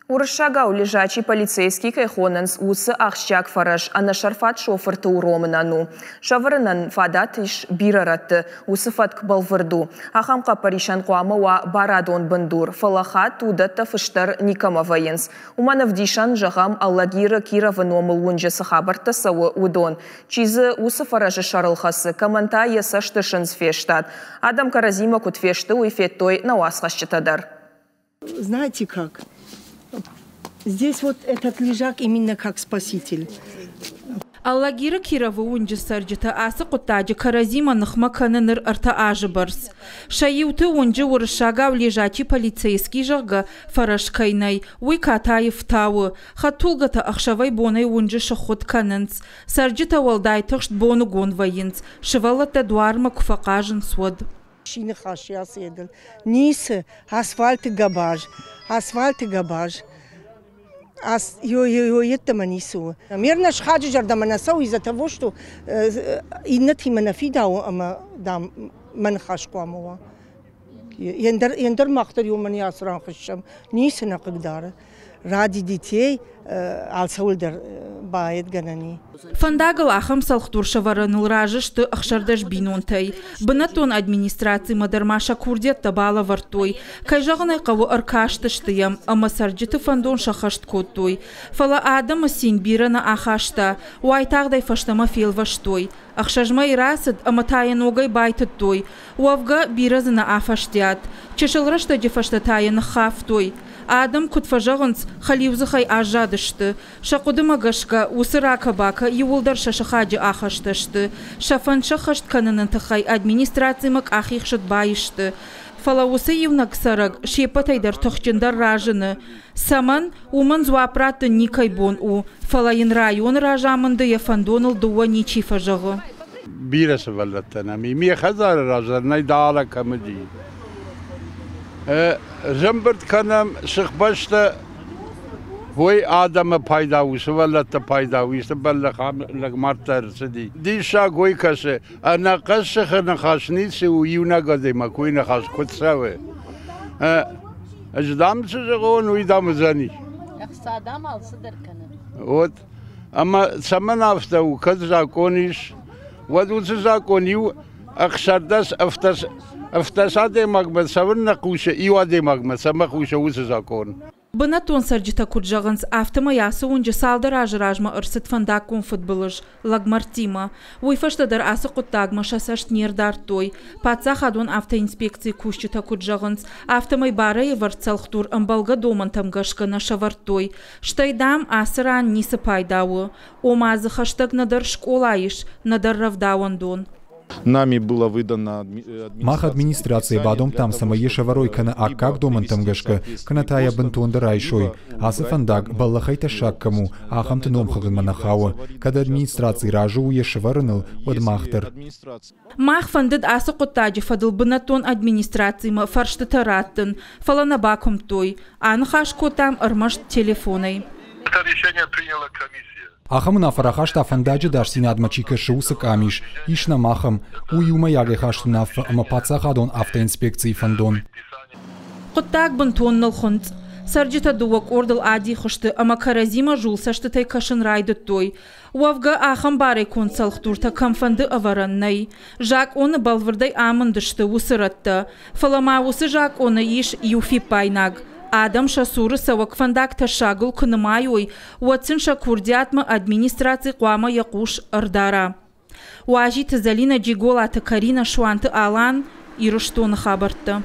Уырыссагау лежачий полицейский кӕй хонынц, уыцы ахсджиаг фӕрӕз ӕнӕсӕрфат шофырты уромынӕн у. Сӕвӕрынӕн фадат ис бирӕ рӕтты. Уыцы фӕтк бӕлвырд у. Ахӕм хъӕппӕрисӕн хъуамӕ уа барадон бындур, фӕлӕ хатт уыдӕттӕ фыст дӕр никӕмӕ вӕййынц. Уымӕн ӕвдисӕн, зӕгъӕм, Алагиры Кировы номыл уынджы цы хабӕрттӕ цӕуы, уыдон. Чи дзы уыцы фӕрӕзы сӕрыл хӕцы, кӕмӕн та йӕ цӕсты сындз фестад. Адӕм кӕрӕдзимӕ куыд фесты, уый федтой нӕ уацхӕсджытӕ дӕр. Знаете как? Здесь вот этот лежак именно как спаситель. Алагиры Кировы уынджы цӕрджытӕ ацы хъуыддаджы кӕрӕдзимӕ ныхмӕ кӕны ныр ӕртӕ азы бӕрц. Сӕ иуты уынджы уырыссагау лежачий полицейский, зӕгъгӕ, фӕрӕз кӕй нӕй, уый катайы фтауы. Хӕдтулгӕтӕ ӕхсӕвӕй-бонӕй уынджы сыххуытт кӕнынц. Цӕрджытӕ уӕлдай тыхст боныгон вӕййынц, сывӕллӕттӕ дуармӕ куы фӕхъазынц, уӕд. Чи ныхас ацы Ницы, асфальты гӕбаз, асфальты гӕбаз. Йеддӕмӕ ницы у. Ме рнӕ схаджы зӕрдӕмӕ нӕ цӕуы из-за того, что иннӕтимӕ нӕ фидауы ӕмӕ, дам, мӕ ныхас хъуамӕ уа. Ендӕр мах дӕр уымӕн ацы ран хуыссӕм, ницы нӕ хъыгдары. Ради детей алцӕуыл дӕр баедгӕнӕн и. Фӕндагыл ахӕм цӕлхдур сӕвӕрыныл разы сты 16 бинонтӕй. Бынӕттон администрацимӕ дӕр ма сӕ курдиӕттӕ балӕвӕрдтой. Кӕй зӕгъын ӕй хъӕуы, ӕркастысты йӕм ӕмӕ цӕрджыты фӕндон сӕххӕст кодтой. Фӕлӕ адӕмы цин бирӕ нӕ ахаста, уайтагъд ӕй фӕстӕмӕ фелвӕстой. Ӕхсӕз мӕйы рацыд ӕмӕ та йӕ ногӕй байтыдтой. Уӕвгӕ, бирӕ дзы нӕ афӕстиат. Чысыл рӕстӕджы фӕстӕ та йӕ ныххафтой. Адӕм, куыд фӕзӕгъынц, хӕлиудзыхӕй аззадысты. Сӕ хъуыдымӕ гӕсгӕ, уыцы ракӕ-бакӕ иууылдӕр сӕ сыхаджы ахӕстӕ сты. Сӕ фӕнд сӕххӕст кӕныны тыххӕй администрацимӕ къахихсыд баисты. Фӕлӕ уыцы иунӕг цӕрӕг се ппӕтӕй дӕр тыхджындӕр разыны. Цӕмӕн, уымӕн дзуапп раттын никӕй бон у, фӕлӕ йын районы разамынды йӕ фӕндоныл дыууӕ ничи фӕзӕгъы. Бирӕ сывӕллӕттӕ нӕм и. Ме хӕдзары раз дӕр нӕй далӕ кӕм уыди. Зӕмбырд кӕнӕм сыхбӕстӕ, уый адӕмы пайда у, сывӕллӕтты пайда у, исты бӕллӕх лӕгмӕрдтӕ ӕрцыди. Диссаг уый кӕсы, ӕнӕхъӕн сыхы ныхас ницы у, иунӕг адӕймаг уый ныхас куыд цӕуы. Ӕз дам цы зӕгъон, уый дам уыдзӕни. Ӕхца дам алцыдӕр кӕны. Вот. Ӕмӕ цӕмӕн афтӕ у, кӕд закъон ис, уӕд уыцы закъон иу 16 ӕфтӕс адӕймагмӕ цӕуын нӕ хъусы, иу адӕймагмӕ цӕмӕ хъусы уыцы закъон. Бынӕттон цӕрджытӕ куыд зӕгъынц, афтӕмӕй ацы уынджы цалдӕр азы размӕ ӕрцыд фӕндаггон фыдбылыз лӕгмӕрдтимӕ. Уый фӕстӕ дӕр ацы хъуыддагмӕ сӕ цӕст не рдардтой. Паддзахадон автоинспекцийы кусджытӕ куыд зӕгъынц, афтӕмӕй барӕй ӕвӕрд цӕлхдур ӕмбӕлгӕ домӕнтӕм гӕсгӕ нӕ сӕвӕрдтой. Стӕй, дам, ацы ран ницы пайда у. Ома дзы хӕстӕг нӕдӕр скъола ис, нӕдӕр рӕвдауӕндон. Нами было выдано Мах администрацийӕ бадомдтам, цӕмӕй йӕ сӕвӕрой кӕнӕ аккаг домӕнтӕм гӕсгӕ, кӕнӕ та йӕ бынтондӕр айсой. Ацы фӕндаг, бӕллӕхӕй тӕссаг кӕм у, ахӕмты номхыгъдмӕ нӕ хауы. Кӕд администраци разы у йӕ сӕвӕрыныл, уӕд мах дӕр. Мах фӕндыд ацы хъуыддаджы фӕдыл бынӕттон администрацимӕ фӕрстытӕ раттын, фӕлӕ нӕ бакуымдтой. Аныхас кодтам ӕрмӕст телефонӕй. Это решение приняла комиссия. Ахӕм уынаффӕ рахаста фӕндаджы ӕдасдзинадмӕ чи кӕсы, уыцы къамис. Ис нӕм ахӕм. У иумӕйагӕй хаст уынаффӕ ӕмӕ паддзахадон автоинспекцийы фӕндон. Хъуыддаг бынтон нылхынцъ. Цӕрджытӕ дыууӕ къордыл адих сты ӕмӕ кӕрӕдзимӕ зул цӕстытӕй кӕсын райдыдтой. Уӕвгӕ, ахӕм барӕй конд цӕлхдуртӕ кӕмфӕнды ӕвӕрӕн нӕй. Закъоны бӕлвырдӕй амынд сты уыцы рӕттӕ. Фӕлӕ ма уыцы закъоны ис иу фиппаинаг. Адӕм сӕ цуры цӕуӕг фӕндаг тӕссагыл куы нымайой, уӕд сын сӕ курдиатмӕ администраци хъуамӕ йӕ хъус ӕрдара. Уазиты Зӕлинӕ, Джиголаты Каринӕ, Суанты Алан, Ирыстоны хабӕрттӕ.